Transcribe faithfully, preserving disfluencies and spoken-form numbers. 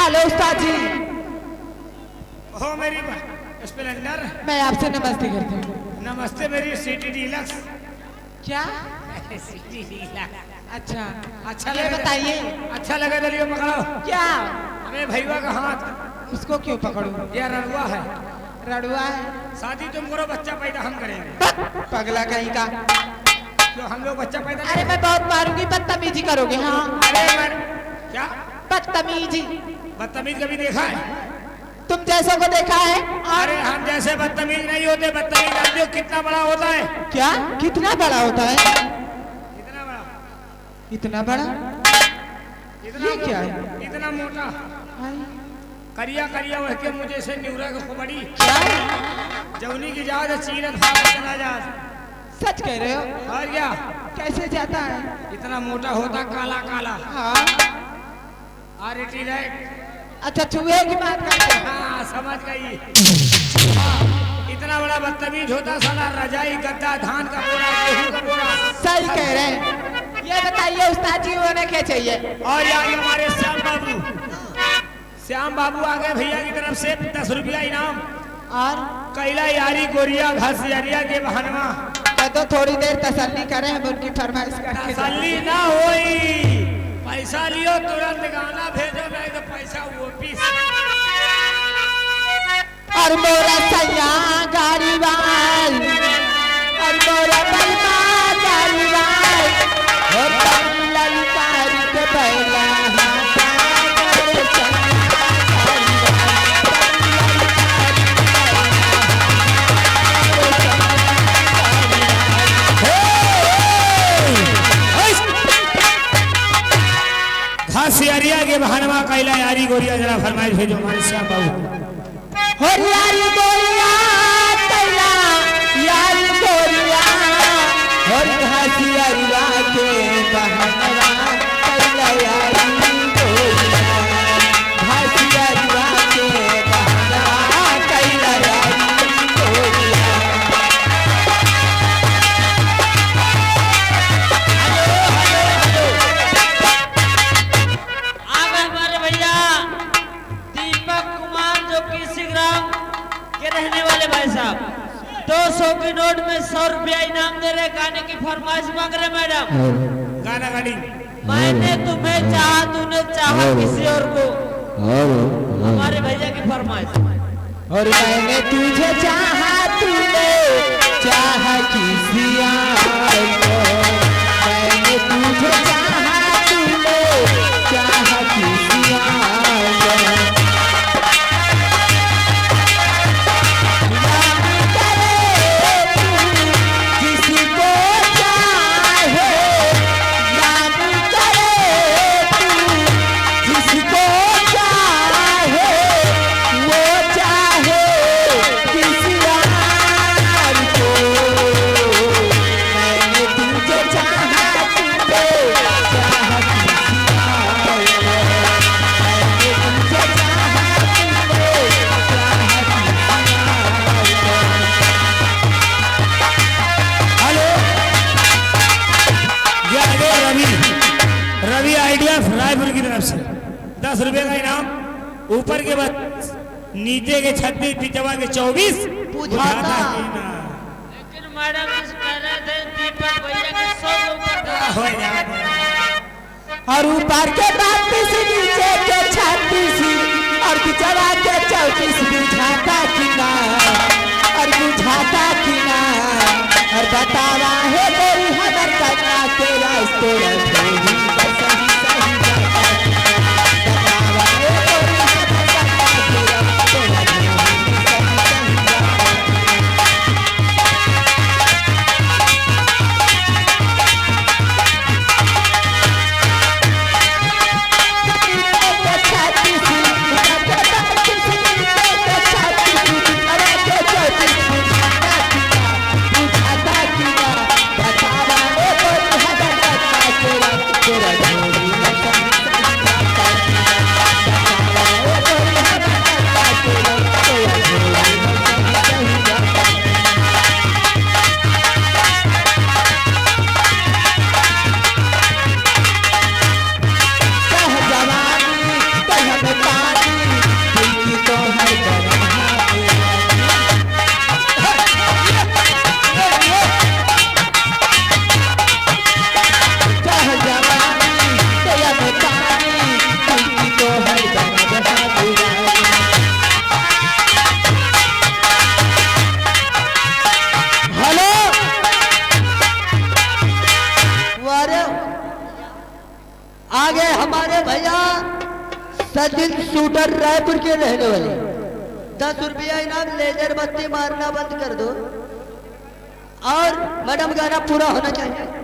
हेलो उस्ताद जी। हो मेरी स्प्लेंडर। मैं आपसे नमस्ते करती हूँ। नमस्ते मेरी सिटी डीलक्स। क्या? City deluxe. अच्छा। अच्छा ये लगे तो, बताइए। अच्छा लगे तो लियो पकड़ो। क्या? अबे भैया का हाथ। उसको क्यों पकड़ूं? ये रड़ुआ है। रड़ुआ है? शादी तुम करो, बच्चा पैदा हम करेंगे। पगला कहीं का। क्यों, हम लोग बच्चा पैदा नहीं अरे मैं बहुत मारूंगी, बदतमीजी करोगे। हाँ। अरे मैं, क्या? बदतमीजी। बदतमीज कभी देखा है? तुम जैसों को देखा है? और अरे हम जैसे बदतमीज नहीं होते, बदतमीज जानते हो कितना बड़ा होता है? क्या? कितना बड़ा होता है? इतना बड़ा। इतना बड़ा? इतना ये क्या है? इतना मोटा। हाय। करिया करिया वह के मुझे से निउरा के खोपड़ी। क्या? जौनी की जात चीरत भाग चला जात। सच कह रहे हो? और क्या? कैसे जाता है? इतना मोटा होता, काला काला। हाँ। अरे टीरेट। अच्छा, चूहे की बात करते हैं। हाँ, समझ गई। हाँ, इतना बड़ा बदतमीज होता साला, रजाई, गद्दा, धान का बोरा, गेहूं का बोरा। सही कह रहे हैं। ये बताइए उस्ताद जी, उन्हें क्या चाहिए? और यार, ये हमारे श्याम बाबू, श्याम बाबू आ गए भैया की तरफ से दस रुपया इनाम। और? कैला यारी गोरिया घासियरिया के बहनवा। तो, तो थोड़ी देर तसल्ली करें, हम उनकी फरमाइश करके तसल्ली ना होई, पैसा लियो, तुरंत गाना भेजो, नहीं तो पैसा वापिस। और मोरा सैया गाड़ी वाल, और मोरा बलमा गाड़ी वाल, और ललकार के बैला हाथा। घासियरिया के बहनवा कैला यारी गोरिया, जरा फरमाइश भेजो हमारे श्याम बाबू। हो यारी गोरिया, कैला यारी गोरिया, हो घासियरिया के बहनवा कैला यारी गोरिया। घासियरिया के बहनवा कैला यारी गोरिया। Hello, hello, hello. आ गए हमारे भैया दीपक कुमार, जो कि इसी ग्राम के रहने वाले भाई साहब, दो सौ के नोट में सौ रुपया इनाम दे रहे, गाने की फरमाइश मांग रहे मैडम। गाना गाड़ी। मैंने तुम्हें चाहा, तूने चाहा किसी और को। हमारे भैया की फरमाइश। और मैंने तुझे चाहा, तूने चाहा किसी और को। मैंने तुझे चाहा, तूने चाहा किसी और को। नाम करे तू जिसको चाहे, नाम करे तू जिसको चाहे, वो चाहे किसी और को। मैंने तुझे चाहा, तूने चाहा किसी और को। मैंने तुझे चाहा, तूने चाहा किसी और को। हेलो, ये आ गए रवि, रवि आइडिया रायपुर की तरफ से दस रुपए का इनाम। ऊपर के बत्तीस, नीचे के छत्तीस, बिचवा के चौबीस। बुझाता। बुझाता कि ना? लेकिन मैडम, इस कह रहे थे दीपक भैया के सौ के ऊपर था। हो यार। और ऊपर के बत्तीस, नीचे के छत्तीस, और बिचवा के चौबीस। बुझाता कि ना, और बुझाता कि ना, और बतावा हे गोरी हमर कन्या के राज तोरा ढोरी पर सही सही जाता कि ना, बतावा हे गोरी हमर कन्या के राज तोरा ढोरी पर सही सही जाता कि ना। हेलो, वारे, आगे हमारे भैया सचिन शूटर रायपुर के रहने वाले, दस रुपया इनाम, लेजर बत्ती मारना बंद कर दो। और मैडम, गाना पूरा होना चाहिए।